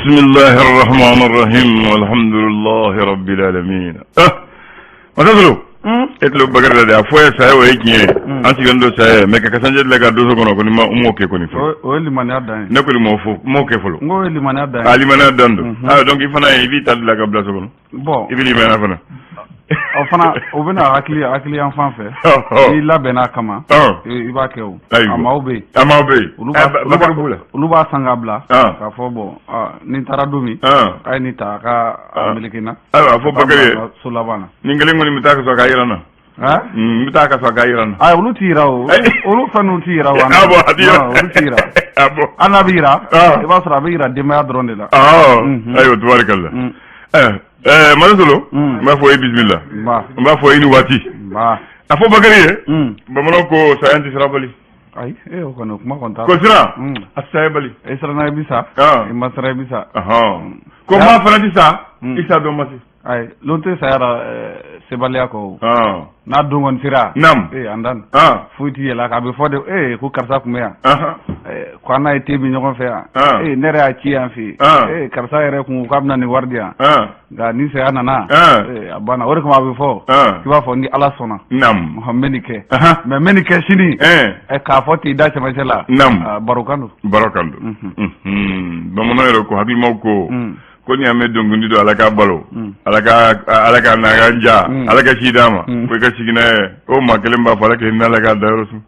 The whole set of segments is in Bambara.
Bismillahi rahman rahim, alhamdulillahi rabbil alamin. Ah, Masasolo, e tulo Bakari la dɛ. A fɔ ye saya, o ye tiɲɛ ye. An sigilen don saya ye, mais ka kasanjɛ dilan ka don so kɔnɔ kɔni, ma m'o kɛ kɔni fɔlɔ. O ye limaniya dan ye. Ne kɔni m'o fɔ, m'o kɛ fɔlɔ. N k'o ye limaniya dan ye. A limaniya dan don. Ah, donc i fana i b'i ta dilan ka bila so kɔnɔ. Bon. I bɛ limaniya fana. O fana, o bɛna hakili yan fan fɛ. N'i labɛnna a kama, i b'a kɛ o. Ayiwa. A maaw bɛ yen. A maaw bɛ yen. Olu b'a Bakari b'u la. Olu b'a san k'a bila. K'a fɔ bon, ni n taara don min, a ye nin ta a ka a meleke n na. Ayiwa, a fɔ Bakari ye. So laban na. Nin kelen kɔni bɛ taa ka sɔrɔ k'a yira n na. N bɛ taa ka sɔrɔ k'a yira n na. Ayi, olu t'i yira o. Olu fɛn ninnu t'i yira o. Ah bon, a t'i yira. Olu t'i yira. Ah bon. Hali n'a bɛ yira, i b'a sɔrɔ a bɛ yira denbaya dɔrɔn de la. Ayiwa, tubarikalla. Ɛɛ, Masasolo, n b'a fɔ e bisimila. N b'a fɔ i ni waati. A fɔ Bakari ye, bamananw ko saya tɛ siran bali. Ayi, e o kɔni, o kuma kɔni t'a. Ko siran a tɛ saya bali. E siranna i bi sa. I ma siran i bi sa. Ko maa fana tɛ sa, i sa don ma se. Ayi, lon tɛ saya la sebaliya kɔ o. N'a don kɔni sera. Naamu. Ee, an dan. Foyi t'i yɛlɛ a kan, a bɛ fɔ de ee ko karisa tun bɛ yan. Ko an n'a ye te min ɲɔgɔn fɛ yan. Ee, ne yɛrɛ y'a ci yan fɛ yen. Ee, karisa yɛrɛ kun k'a bɛna nin wari di yan. Nka ni saya nana. Ee, a banna, o de kama a bɛ fɔ. I b'a fɔ ni Ala sɔnna. Naamu. N bɛ nin kɛ. Mais n bɛ nin kɛ sini. K'a fɔ ten da cɛmancɛ la. Naamu. Barokan don. Barokan don. Bamananw yɛrɛ ko, hakilimaw ko. Ko n'i y'a mɛn dɔnkili don, Ala ka balo, Ala ka Ala ka na ja, Ala ka si d'a ma, ko i ka sigi n'a ye, o maa kelen b'a fɔ Ala ka hinɛ, Ala k'a dayɔrɔ suma.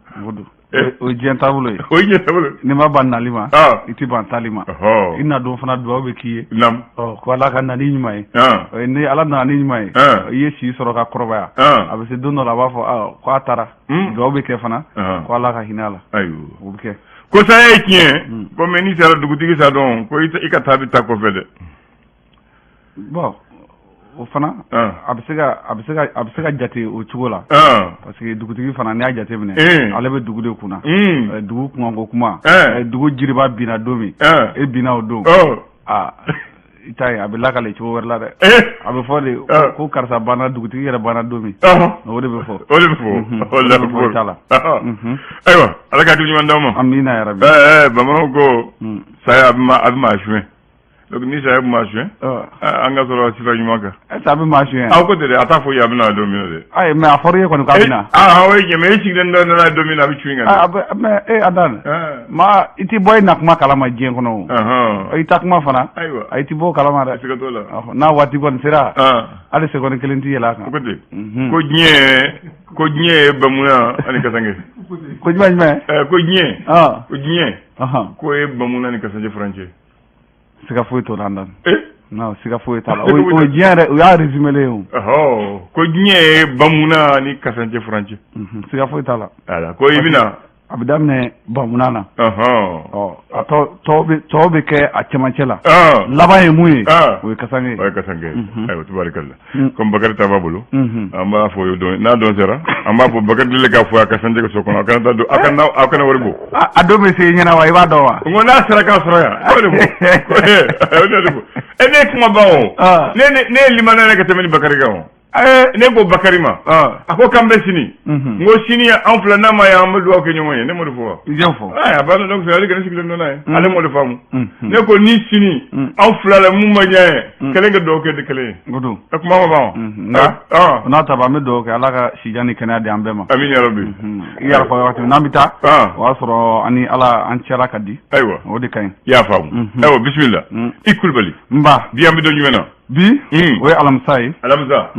O ye diɲɛ taabolo ye. O ye diɲɛ taabolo ye. N'i ma ban nali ma, i tɛ ban taali ma. I na don fana, dugawu bɛ k'i ye. Ko Ala ka na ni ɲuman ye. Ni Ala nana ni ɲuman ye, i ye si sɔrɔ ka kɔrɔbaya. A bɛ se don dɔ la, a b'a fɔ ko a taara. Dugawu bɛ kɛ fana ko Ala ka hinɛ a la. Ayiwa. O bɛ kɛ. Ko saya ye tiɲɛ ko, mais n'i sera dugutigi sa dɔn ko i ka taa bɛ taa kɔfɛ dɛ. Bon, o fana a bɛ se ka jate o cogo la, parce que dugutigi fana, n'i y'a jate minɛ, ale bɛ dugu de kunna. Dugu kunkanko kuma, dugu jiriba binna don min, e binna o don, aa, i t'a ye a bɛ lakale cogo wɛrɛ la dɛ. A bɛ fɔ de ko karisa banna, dugutigi yɛrɛ banna don min, o de bɛ fɔ. O de bɛ fɔ, o de bɛ fɔ t'a la. Ayiwa, Ala ka hakili ɲuman d'aw ma. Amina yarabi. Bamananw ko saya a bɛ maa suɲɛ. Donc ni saya bɛ maa suɲɛ, an ka sɔrɔ sira ɲuman kan. Est ce a bɛ maa suɲɛ? Aw ko ten dɛ, a t'a fɔ i ye a bɛna don min na dɛ. Ayi, mais a fɔra i ye kɔni k'a bɛ na. Ah, o ye tiɲɛ, mais e sigilen dɔ nana don min na, a bɛ cun i kan. Mais e Adan, maa i tɛ bɔ i na kuma kalama diɲɛ kɔnɔ o. I ta kuma fana. Ayiwa. I tɛ bɔ o kalama dɛ. Siga t'o la. N'a waati kɔni sera. Hali seconde kelen tɛ yɛlɛ a kan. Ko ten. Ko diɲɛ ye bamuya ani kasange. Ko jumɛn jumɛn? Ko diɲɛ. Ko diɲɛ. Ko ye bamuya ni kasange furancɛ. Siga foyi t'o la, an dan. Non, siga foyi t'a la. O ye diɲɛ yɛrɛ, o y'a résumé ye o. Ko diɲɛ ye bamuna ni kasange furancɛ. Siga foyi t'a la. Ala ko i bɛna. A bɛ daminɛ bamuna na. Ɔ, a tɔ bɛ kɛ a cɛmancɛ la. Laban ye mun ye? O ye kasange ye. O ye kasange ye. Ayiwa, tubarikalla. Comme Bakari ta b'a bolo. An b'a fɔ don n'a don sera, an b'a fɔ Bakari deli k'a fɔ a kasange so kɔnɔ, a kana taa don, aw kana wari bɔ. A don bɛ se i ɲɛna wa, i b'a dɔn wa? N ko n'a sera k'a sɔrɔ yan, o de fɔ. O de fɔ. E ne ye kuma ban o. Ne ye limaniya ka tɛmɛ ni Bakari kan o. Ne ko Bakari ma, a ko k'an bɛ sini. N ko sini an fila n'a ma ye, an bɛ dugawu kɛ ɲɔgɔn ye, ne m'o de fɔ wa? I y'o fɔ. A banna, donc ale kɛnɛ sigilen dɔ n'a ye, ale m'o de faamu. Ne ko ni sini anw fila la mun ma ɲɛ ye, kelen ka dugawu kɛ de kelen ye. O don. Kuma ma ban wa? Nka n'a ta an bɛ dugawu kɛ, Ala ka sijan ni kɛnɛya di an bɛɛ ma. Amin ya rabbi. I yɛrɛ fɔ waati min n'an bɛ taa, o y'a sɔrɔ ani Ala an cɛla ka di. Ayiwa. O de ka ɲi. I y'a faamu. Ayiwa, bisimila. I Kulubali. N ba. Bi an bɛ don jumɛn na? Bi o ye alamisa ye. Alamisa.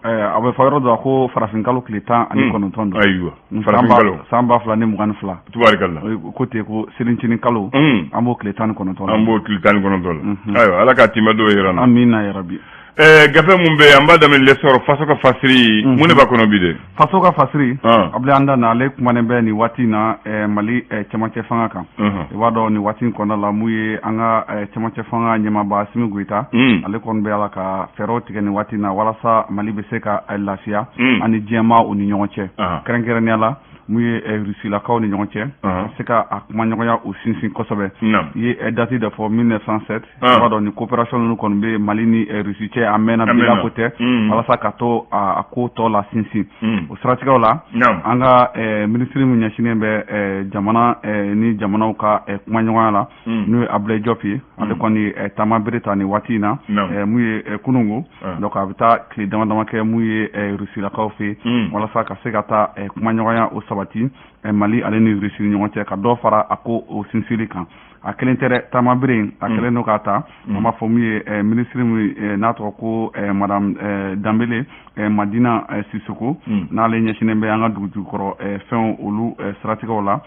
A bɛ fɔ yɔrɔ dɔ la ko farafinkalo tile 19 don. Ayiwa, farafinkalo. San 2022. Tubarikalla. Ko ten ko selincinin kalo. An b'o tile 19. An b'o tile 19 la. Ayiwa, Ala k'a timɛ dɔw yɛrɛ na. Amina yarabi. Gafe mun bɛ yen, an b'a daminɛ L'Essor, Faso ka fasiri, mun de b'a kɔnɔ bi de? Faso ka fasiri, Abulayi, an da na, ale kumanen bɛ nin waati in na Mali cɛmancɛ fanga kan. I b'a dɔn nin waati in kɔnɔna la, mun ye an ka cɛmancɛ fanga ɲɛmaaba Asimi Goyita, ale kɔni bɛ ala ka fɛɛrɛw tigɛ nin waati in na walasa Mali bɛ se ka lafiya ani diɲɛmaa u ni ɲɔgɔn cɛ, kɛrɛnkɛrɛnnenya la. Mun ye Rusilakaw ni ɲɔgɔn cɛ, ka se ka a kumaɲɔgɔnya o sinsin kosɛbɛ. I ye date dɔ fɔ, 1907. I b'a dɔn ni coopération ninnu kɔni bɛ Mali ni Russie cɛ, a mɛnna bi la ko tɛ, walasa ka to a ko tɔ la sinsin. O siratigɛw la, an ka minisiri min ɲɛsinnen bɛ jamana ni jamanaw ka kumaɲɔgɔnya la, n'o ye Abdoulaye Diop ye, ale kɔni taama bere ta nin waati in na, mun ye kunungo. Donc a bɛ taa tile dama dama kɛ mun ye Rusilakaw fɛ yen, walasa ka se ka taa kumaɲɔgɔnya o sabati Mali ale ni Russie ni ɲɔgɔn cɛ, ka dɔ fara a ko o sinsili kan. A kelen tɛ dɛ, taama bere in a kɛlen don k'a ta. An b'a fɔ mun ye minisiri min n'a tɔgɔ ko madame Danbele Madina Sisoko, n'ale ɲɛsinnen bɛ an ka dugu jukɔrɔ fɛnw olu siratigɛw la,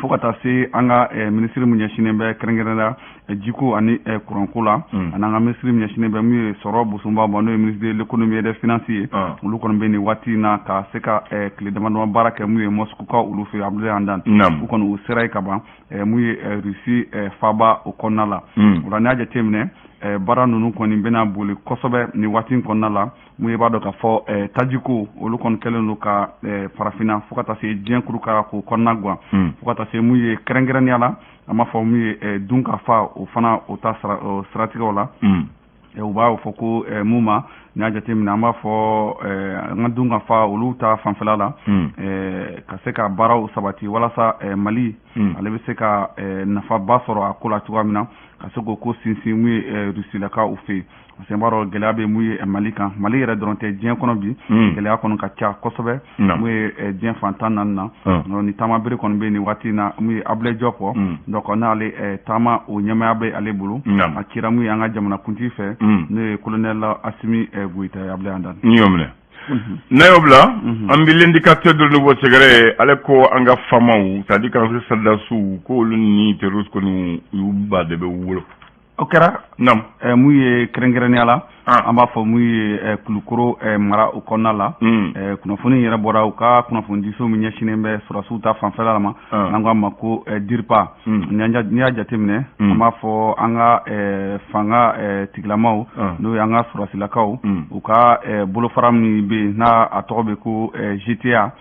fo ka taa se an ka minisiri min ɲɛsinnen bɛ kɛrɛnkɛrɛn la jiko ani kuranko la, ani an ka minisiri min ɲɛsinnen bɛ min ye sɔrɔ bosoba ma, n'o ye ministre de l'économie et des finances ye. Olu kɔni bɛ nin waati in na ka se ka tile dama dama baara kɛ mun ye Moscou olu fɛ. Abdoulaye Andan, u kɔni u sera yen ka ban, mun ye Russie faaba o kɔnɔna la. O la, n'i y'a jateminɛ, baara ninnu kɔni bɛna boli kosɛbɛ nin waati in kɔnɔna la. Mun ye, b'a dɔn k'a fɔ tajiko olu kɔni kɛlen don ka farafinna fo ka taa se diɲɛ kuru ka k'o kɔnɔna gan, fo ka taa se mun ye kɛrɛnkɛrɛnnenya la, an b'a fɔ mun ye dunkafa o fana o ta siratigɛw la. U b'a fɔ ko mun ma, n'i y'a jateminɛ, an b'a fɔ an ka dunkafa olu ta fanfɛla la, ka se ka baaraw sabati walasa Mali ale bɛ se ka nafaba sɔrɔ a ko la cogoya min na, ka se k'o ko sinsin mun ye Rusilakaw fɛ yen. Parce que n b'a dɔn gɛlɛya bɛ mun ye Mali kan, Mali yɛrɛ dɔrɔn tɛ, diɲɛ kɔnɔ bi gɛlɛya kɔni ka ca kosɛbɛ, mun ye diɲɛ fan 14 na. Ni taama bere kɔni bɛ nin waati in na, mun ye Abdoulaye Diop, donc n'ale taama o ɲɛmaaya bɛ ale bolo, a cira mun ye an ka jamanakuntigi fɛ, n'o ye colonel Assimi Goïta ye. Abdoulaye Andan. N y'o minɛ. N'a y'o bila, an bɛ L'indicateur de nouveau sɛgɛrɛ. Ale ko an ka faamaw, c'est à dire k'an ka sɔrɔdasiw, k'olu ni terroriste kɔni u y'u ba de bɛ wolo. O kɛra mun ye kɛrɛnkɛrɛnnenya la, an b'a fɔ mun ye Kulukoro mara o kɔnɔna la. Kunnafoni yɛrɛ bɔra u ka kunnafonidiso min ɲɛsinnen bɛ sɔrɔdasiw ta fanfɛla ma, n'an k'a ma ko DIRPA. N'i y'a jateminɛ, an b'a fɔ an ka fanga tigilamaw, n'o ye an ka sɔrɔdasilakaw, u ka bolofara min bɛ yen n'a a tɔgɔ bɛ ko GTA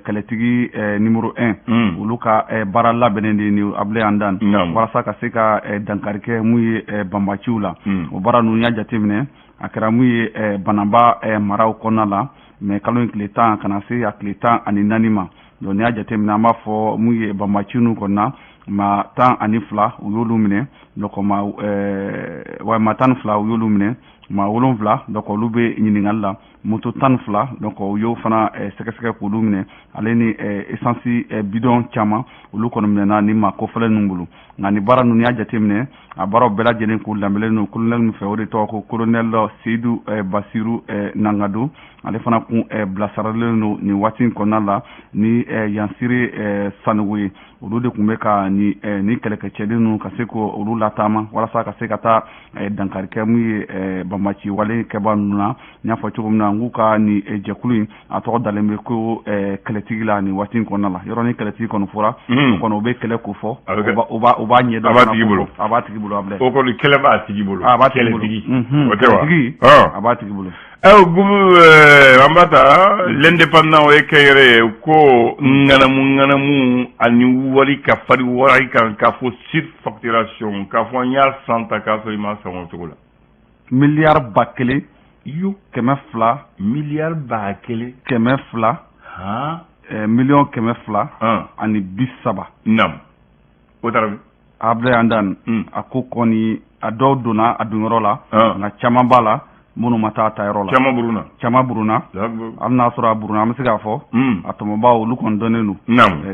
kɛlɛtigi numéro 1, olu ka baara labɛnnen de ni Abdoulaye Andan, walasa ka se ka dankari kɛ mun ye banbaciw la. O baara ninnu, y'a jateminɛ, a kɛra mun ye Banaba maraw kɔnɔna la mɛ kalo in tile 10 ka na se a tile 14 ma. Donc n'i y'a jateminɛ, an b'a fɔ mun ye banbaci ninnu kɔnɔna, maa 12 u y'olu minɛ. Donc maa wa maa 12 u y'olu minɛ, maa 7, donc olu bɛ ɲininkali la. Moto 12, donc u y'o fana sɛgɛsɛgɛ k'olu minɛ, ale ni essence bidon caman, olu kɔni minɛna ni maa kofɔlen ninnu bolo. Nka ni baara ninnu, y'a jateminɛ, a baaraw bɛɛ lajɛlen k'u lanbɛlen don colonel min fɛ, o de tɔgɔ ko colonel Seydou Basiru Nangado. Ale fana kun bilasiralen don nin waati in kɔnɔna la ni Yansire Sanogo ye. Olu de tun bɛ ka ni kɛlɛkɛcɛden ninnu ka se k'olu lataama walasa ka se ka taa dankari kɛ mun ye banbaci wale kɛbaa ninnu na. N y'a fɔ cogo min na, n k'u ka nin jɛkulu in a tɔgɔ dalen bɛ ko kɛlɛtigi la nin waati in kɔnɔna la. Yɔrɔ ni kɛlɛtigi kɔni fɔra, o kɔni o bɛ kɛlɛ ko fɔ, o b'a ɲɛdɔn. A b'a tigi bolo. A b'a tigi bolo, Abdoulaye. O kɔni kɛlɛ b'a tigi bolo. A b'a tigi bolo. Kɛlɛtigi. O tɛ wa? Kɛlɛtigi a b'a tigi bolo. Ayiwa, gumu an b'a ta L'Indépendant, o ye kɛnyɛrɛ ye, ko ŋanamu ŋanamu ani wari ka fari wari kan, k'a fɔ surfacturation, k'a fɔ an y'a san ta k'a sɔrɔ i m'a san o cogo la. Miliyari 1000 yo 200. Miliyari 1000. 200. Miliyɔn 230. Naam, o taara min? Abdoulaye Andan, a ko kɔni a dɔw donna a donyɔrɔ la, nka caman b'a la minnu ma taa ta yɔrɔ la. Caman buruna. Caman buruna. Hali n'a sɔrɔ a buruna, an bɛ se k'a fɔ a tɔmɔbaw olu kɔni dɔnnen don.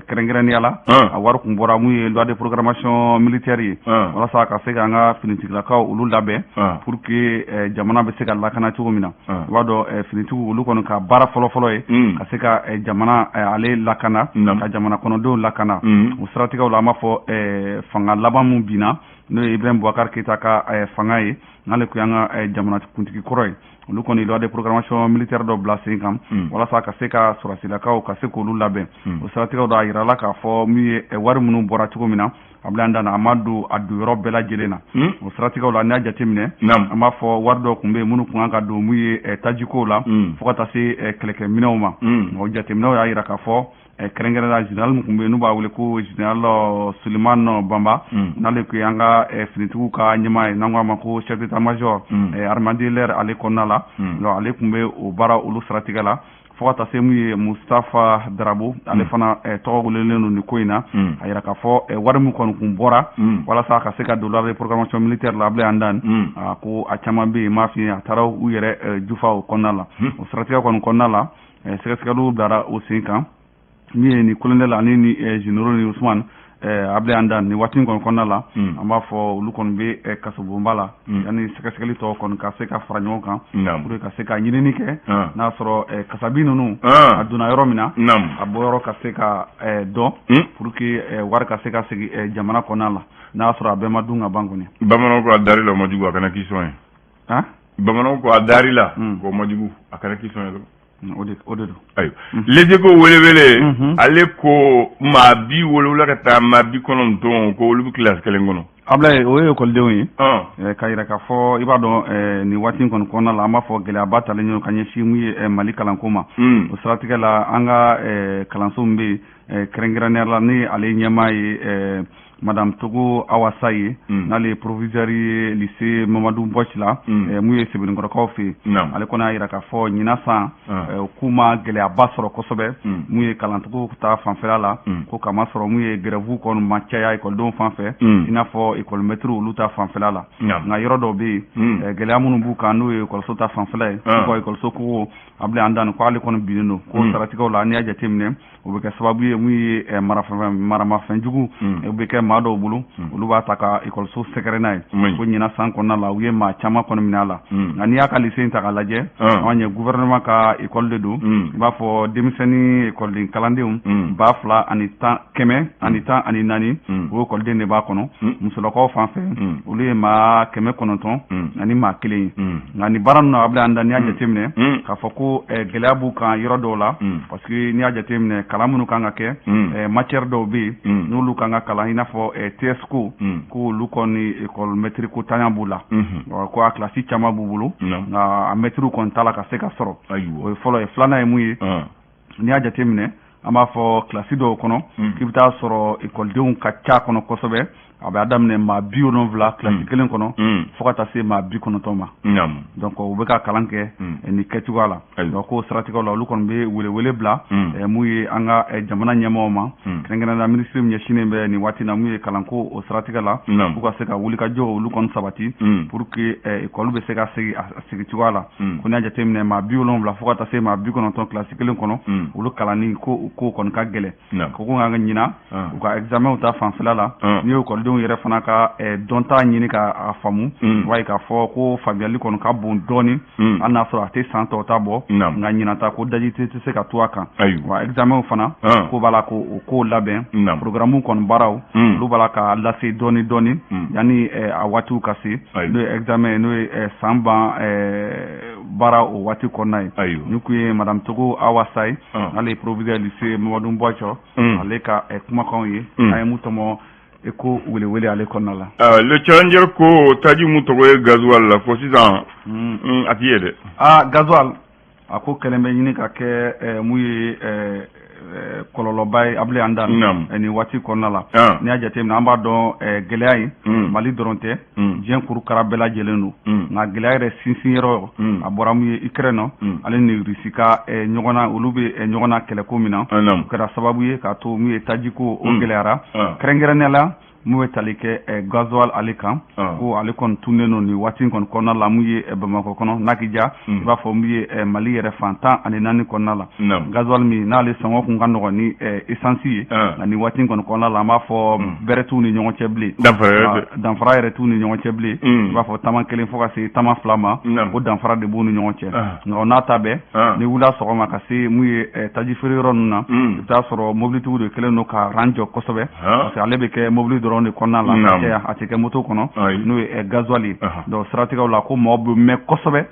Kɛrɛnkɛrɛnnenya la, a wari kun bɔra mun ye loi de programmation militaire ye, walasa ka se k'an ka finitigilakaw olu labɛn pour que jamana bɛ se ka lakana cogo min na. I b'a dɔn, finitigiw olu kɔni ka baara fɔlɔ-fɔlɔ ye ka se ka jamana ale lakana, ka jamana kɔnɔdenw lakana. O siratigɛw la, an b'a fɔ fanga laban mun binna, n'o ye Ibrahim Boubacar Keïta ka fanga ye, n'ale tun y'an ka jamana kuntigi kɔrɔ ye, olu kɔni loi de programmation militaire dɔ bila sen kan walasa ka se ka sɔrɔsilakaw ka se k'olu labɛn. O siratigɛw la, a yirala k'a fɔ min ye wari minnu bɔra cogo min na, Abdoulaye Andan, a ma don a don yɔrɔ bɛɛ lajɛlen na. O siratigɛw la, n'i y'a jateminɛ, an b'a fɔ wari dɔw tun bɛ yen minnu tun kan ka don mun ye tajikow la, fo ka taa se kɛlɛkɛminɛnw ma. O jateminɛw y'a yira k'a fɔ Kɛrɛnkɛrɛn la, général min tun bɛ yen n'u b'a wele ko général Sulemani Banba, n'ale tun ye an ka finitigiw ka ɲɛmaa ye, n'an ko a ma ko chef d'état major armée de l'air ale kɔnɔna la. Donc ale tun bɛ o baara olu siratigɛ la, fo ka taa se mun ye Mustafa Darabo, ale fana tɔgɔ welelen don nin ko in na. A yira k'a fɔ wari min kɔni kun bɔra walasa ka se ka don loi de programmation militaire la, Ablaye Andan, a ko a caman bɛ yen, m'a f'i ye, a taara u yɛrɛ jufa o kɔnɔna la. O siratigɛ kɔni kɔnɔna la, sɛgɛsɛgɛliw bilara o sen kan. Min ye ni colonel ani ni généraux ni Usman, Ablaye Andan, nin waati in kɔni kɔnɔna la, an b'a fɔ olu kɔni bɛ kasobonba la yanni sɛgɛsɛgɛli tɔ kɔni ka se ka fara ɲɔgɔn kan pour que ka se ka ɲinini kɛ, n'a sɔrɔ kasabi ninnu a donna yɔrɔ min na, a bɔ yɔrɔ ka se ka dɔn, pour que wari ka se ka segin jamana kɔnɔna la, n'a y'a sɔrɔ a bɛɛ ma dun ka ban kɔni. Bamananw ko a dari la, o ma jugu, a kana k'i sɔn ye. Bamananw ko a dari la, k'o ma jugu, a kana k'i sɔn ye dɔrɔn. O de don. Ayiwa, Les Échos welewele, ale ko maa 70 ka taa maa 90, ko olu bɛ kilasi kelen kɔnɔ. Ablaye, o ye ekɔlidenw ye, ka yira k'a fɔ i b'a dɔn, nin waati in kɔni kɔnɔna la, an b'a fɔ gɛlɛyaba talen ɲɔgɔn ka ɲɛsin mun ye Mali kalanko ma. O siratigɛ la, an ka kalanso min bɛ yen, kɛrɛnkɛrɛnnenya la, ni ale ɲɛmaa ye madame Togo Awasa ye, n'ale ye proviseur ye lycée Mamadu Bɔsi la, mun ye Sebenikɔrɔkaw fɛ yen, ale kɔni y'a yira k'a fɔ ɲinan san k'u ma gɛlɛyaba sɔrɔ kosɛbɛ mun ye kalancogo ta fanfɛla la, ko kamasɔrɔ mun ye grève kɔni ma caya ekɔlidenw fan fɛ, i n'a fɔ école maître olu ta fanfɛla la. Nka yɔrɔ dɔw bɛ yen, gɛlɛya minnu b'u kan, n'o ye ekɔliso ta fanfɛla ye, ko ekɔliso ko Ablaye Andan, ko ale kɔni binnen don, ko saratigɛw la, n'i y'a jateminɛ, o bɛ kɛ sababu ye mun ye maramafɛnjugu o bɛ kɛ maa dɔw bolo, olu b'a ta ka ekɔliso sɛgɛrɛ n'a ye. Ko ɲinan san kɔnɔna la, u ye maa caman kɔni minɛ a la. Nka n'i y'a ka lycée in ta k'a lajɛ, an ɲɛ gouvernement ka école de don. I b'a fɔ denmisɛnnin ekɔliden kalandenw 2010, 114, o ekɔliden de b'a kɔnɔ. Musolakaw fan fɛ, olu ye maa 901 ye. Nka nin baara ninnu, Ablaye Andan, n'i y'a jateminɛ k'a fɔ ko gɛlɛya b'u kan yɔrɔ dɔw la, parce que n'i y'a jateminɛ, kalan minnu kan ka kɛ, matière dɔw bɛ yen n'olu kan ka kalan, i n'a fɔ TS ko, olu kɔni école maître ko tanya b'u la, ko a kilasi caman b'u bolo, nka a maître kɔni t'a la ka se ka sɔrɔ. O ye fɔlɔ ye. Filanan ye mun ye? N'i y'a jateminɛ, an b'a fɔ kilasi dɔw kɔnɔ, k'i bɛ taa sɔrɔ ekɔlidenw ka ca kɔnɔ kosɛbɛ, a bɛ daminɛ maa 70 kilasi kelen kɔnɔ fo ka taa se maa 90 ma. Donc u bɛ ka kalan kɛ nin kɛcogoya la. Donc k'o siratigɛw la, olu kɔni bɛ welewele bila mun ye an ka jamana ɲɛmaaw ma, kɛrɛnkɛrɛnnenya la minisiri min ɲɛsinnen bɛ nin waati na mun ye kalanko o siratigɛ la, k'u ka se ka wulikajɔ olu kɔni sabati pour que école bɛ se ka segin a sigi cogoya la. Ko n'i y'a jateminɛ, maa 70 fo ka taa se maa 90 kilasi kelen kɔnɔ, olu kalanni ko o ko kɔni ka gɛlɛn. Ko kan ka ɲina u ka examen ta fanfɛla la, n'i ye ekɔlidenw yɛrɛ fana ka dɔnta ɲini ka faamu, i b'a ye k'a fɔ ko faamuyali kɔni ka bon dɔɔni, hali n'a sɔrɔ a tɛ san tɔw ta bɔ, nka ɲinan ta ko daji tɛ se ka to a kan. Wa examen fana ko b'a la ko o kow labɛn, programme kɔni baaraw olu b'a la ka lase dɔɔni dɔɔni yanni a waatiw ka se, n'o ye examen, n'o ye san ban baara o waati kɔnɔna ye. Nin kun ye madame Togo Awa Sayi, n'ale ye proviseur lycée Mamadu Bɔcɔ, ale ka kumakanw ye an ye mun tɔmɔ ko welewele ale kɔnɔna la. Le Challenger ko taji mun tɔgɔ ye gasoil la, ko sisan a t'i ye dɛ. Aa, gasoil a ko kɛlen bɛ ɲini ka kɛ mun ye kɔlɔlɔba ye, Ablaye Andan, nin waati kɔnɔna la. N'i y'a jateminɛ, an b'a dɔn gɛlɛya in Mali dɔrɔn tɛ, diɲɛ kurukara bɛɛ lajɛlen don. Nka gɛlɛya yɛrɛ sinsin yɔrɔ, a bɔra mun ye Ukraine ale ni Russie ka ɲɔgɔn na, olu bɛ ɲɔgɔn na kɛlɛko min na, o kɛra sababu ye k'a to mun ye tajiko o gɛlɛyara, kɛrɛnkɛrɛnnenya la mun bɛ tali kɛ gasoil ale kan, ko ale kɔni tunnen don nin waati in kɔni kɔnɔna la mun ye Bamakɔ kɔnɔ, n'a k'i diya, i b'a fɔ mun ye Mali yɛrɛ fan 14 kɔnɔna la. Gasoil min n'ale sɔngɔ kun ka nɔgɔn ni essence ye, nka nin waati in kɔni kɔnɔna la, an b'a fɔ bɛrɛ t'u ni ɲɔgɔn cɛ bilen, danfara yɛrɛ t'u ni ɲɔgɔn cɛ bilen. I b'a fɔ tama kelen fo ka se tama fila ma, o danfara de b'u ni ɲɔgɔn cɛ. Nka o n'a ta bɛɛ, ni wulila sɔgɔma ka se mun ye taji feere yɔrɔ ninnu na, i bɛ taa sɔrɔ mobilitigiw de kɛlen don ka rang jɔ kosɛbɛ, parce que ale bɛ kɛ mobili dɔrɔn de kɔnɔna la ka caya, a tɛ kɛ moto kɔnɔ, n'o ye gasoil ye. Donc siratigɛw la, ko maaw bɛ mɛn kosɛbɛ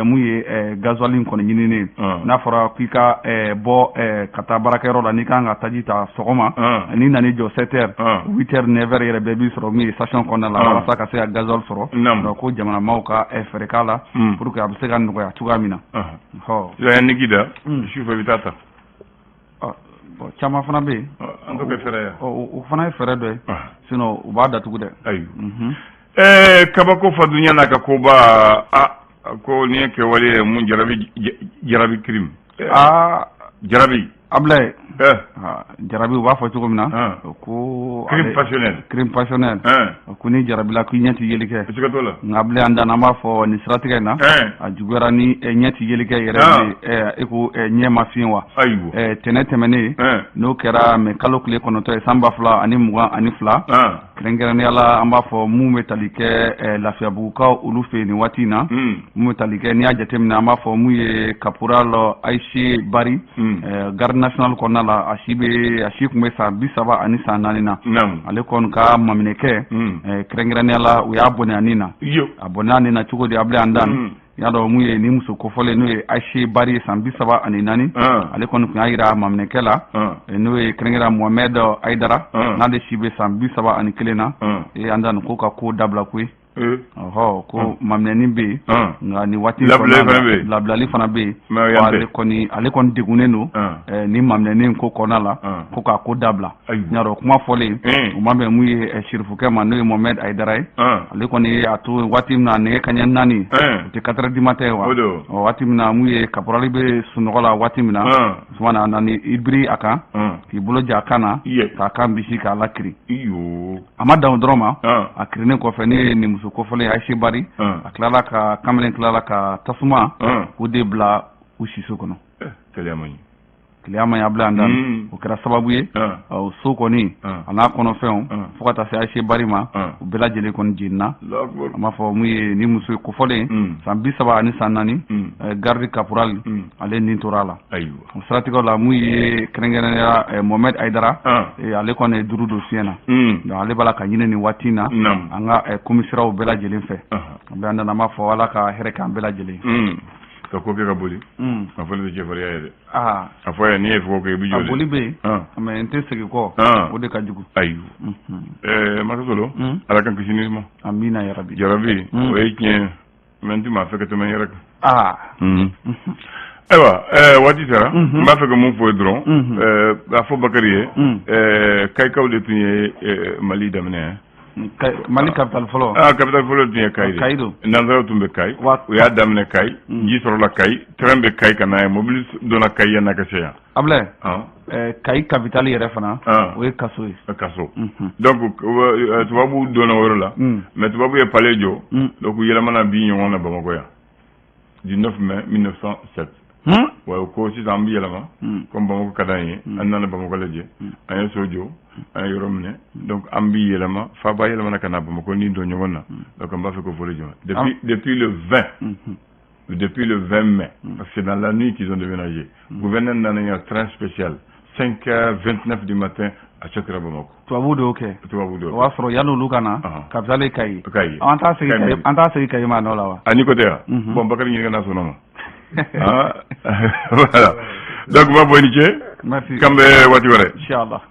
mun ye gasoil in kɔni ɲininen. N'a fɔra k'i ka bɔ ka taa baarakɛyɔrɔ la, n'i kan ka taji ta sɔgɔma, n'i nan'i jɔ 7 heures, 8 heures, 9 heures yɛrɛ bɛɛ b'i sɔrɔ mun ye station kɔnɔna la walasa ka se ka gasoil sɔrɔ. Donc ko jamana maaw ka fɛɛrɛ k'a la pour que a bɛ se ka nɔgɔya cogoya min na. Sisan ni k'i da sufɛ, i bɛ taa ta. Bon, caman fana bɛ yen. An t'o kɛ fɛɛrɛ ye. O fana ye fɛɛrɛ dɔ ye, sinon u b'a datugu dɛ. Ayiwa, kabako fadunya n'a ka koba, a ko nin ye kɛwale ye mun jarabi, jarabi crime. Aa. Jarabi. Ablaye, jarabi, u b'a fɔ cogo min na ko crime passionnel. Crime passionnel, ko ni jarabila k'i ɲɛ ti yeli kɛ. Siga t'o la. Nka Ablaye, an dan, an b'a fɔ nin siratigɛ in na, a juguyara ni ɲɛ ti yeli kɛ yɛrɛ de, e ko ɲɛ ma fiyen wa. Ayiwa. Tɛnɛ tɛmɛnen, n'o kɛra mɛ kalo tile 9 ye san 2022, kɛrɛnkɛrɛnnenya la, an b'a fɔ mun bɛ tali kɛ Lafiyabugukaw olu fɛ yen nin waati in na, mun bɛ tali kɛ, n'i y'a jateminɛ, an b'a fɔ mun ye caporal Ayise Bari, garde nationale kɔnɔna la, a si bɛ a si tun bɛ san 34 na. Ale kɔni ka maminɛkɛ, kɛrɛnkɛrɛnnenya la, u y'a bɔnɛ a nin na. A bɔnɛ a nin na cogo di, Abulaye? An dan, i y'a dɔn mun ye nin muso kofɔlen, n'o ye Ayise Bari ye, san 34, ale kɔni tun y'a yira maminɛkɛ la, n'o ye kɛrɛnkɛrɛn Mohamɛd Ayidara, n'ale si bɛ san 31 na, an dan, ko ka ko dabila koyi. Ɔhɔ, ko maminɛni bɛ yen, nka nin waati labilali fana bɛ yen. Ale kɔni degunnen don ni maminɛni ko kɔnɔna la, ko k'a ko dabila. Y'a dɔn, kuma fɔlen o ma bɛn mun ye sirifukɛ ma, n'o ye Mohamɛd Ayidara ye. Ale kɔni ye a to waati min na, nɛgɛ kaɲɛ 4, o tɛ 4 heures du matin wa, waati min na mun ye caporal bɛ sunɔgɔ la, waati min na Usumana, a nana i biri a kan, k'i bolo ja a kan na, k'a kan bisi, k'a lakiri. A ma dan o dɔrɔn ma. A kirinnen kɔfɛ, ne ye nin muso kofɔlen Ayise Bari, a tilala ka kamalen tilala ka tasuma k'o de bila u siso kɔnɔ. Keleya ma ɲi, Abulaye. An dan, o kɛra sababu ye, o so kɔni a n'a kɔnɔfɛnw, fo ka taa se Ayise Bari ma, u bɛɛ lajɛlen kɔni jenina. An b'a fɔ mun ye ni muso ye kofɔlen, san 34, garde caporal, ale nin tora a la. O siratigɛw la, mun ye kɛrɛnkɛrɛnnenya Mohamɛd Ayidara, ale kɔni ye duuru don fiɲɛ na. Donc ale b'a la ka ɲini nin waati in na an ka komisiraw bɛɛ lajɛlen fɛ. An nana, an b'a fɔ Ala ka hɛrɛ k'an bɛɛ lajɛlen. Ka ko kɛ ka boli, a fɔ ne tɛ cɛfarinya ye dɛ. A fɔ n'i ye fɔ kɛ, i bɛ jɔ. A boli bɛ yen, mais n tɛ segin kɔ, o de ka jugu. Ayiwa, Masasolo, Ala ka kisi ni ma. Amina yarabi. Jarabi, o ye tiɲɛ, mais n tɛ maa fɛ ka tɛmɛ n yɛrɛ kan. Ayiwa, waati sera, n b'a fɛ ka mun fɔ ye dɔrɔn, a fɔ Bakari ye, Kayikaw de tun ye Mali daminɛ. Mali capitale fɔlɔ. Ah, capitale fɔlɔ tun ye Kayi de. Kayi don. Nanzaraw tun bɛ Kayi. U y'a daminɛ Kayi, ji sɔrɔla Kayi, train bɛ Kayi ka na ye, mobili donna Kayi yan n'a ka se yan. Abulaye, Kayi capitale yɛrɛ fana, o ye Kaso ye. Kaso. Donc tubabuw donna o yɔrɔ la, mais tubabu ye palais jɔ, donc u yɛlɛmana bi ɲɔgɔn na Bamakɔ yan du 9 mai 1907. Wa ko sisan an bɛ yɛlɛma, comme Bamakɔ ka d'an ye, an nana Bamakɔ lajɛ, an ye so jɔ, an ye yɔrɔ minɛ, donc an bɛ yɛlɛma, faaba yɛlɛmana ka na Bamakɔ ni don ɲɔgɔn na. Donc an b'a fɛ k'o fɔli jɔ depuis le 20 mai, parce que c'est dans la nuit qu'ils ont déménagé. Gouverneur nana yan, train spécial, 5h29 du matin, a cɛkɛra Bamakɔ. Tubabu de y'o kɛ. Tubabu de y'o kɛ. O y'a sɔrɔ yanni olu ka na, capitale ye Kayi. Kayi. An t'a segin Kayi, an t'a segin Kayi ma nɔ la wa? A n'i ko tɛ yan. Bon, Bakari ɲininka n'a sɔnna ma. Ah, voilà. Donc, n b'a fɔ i ni ce. Merci. K'an bɛ waati wɛrɛ. Inchallah.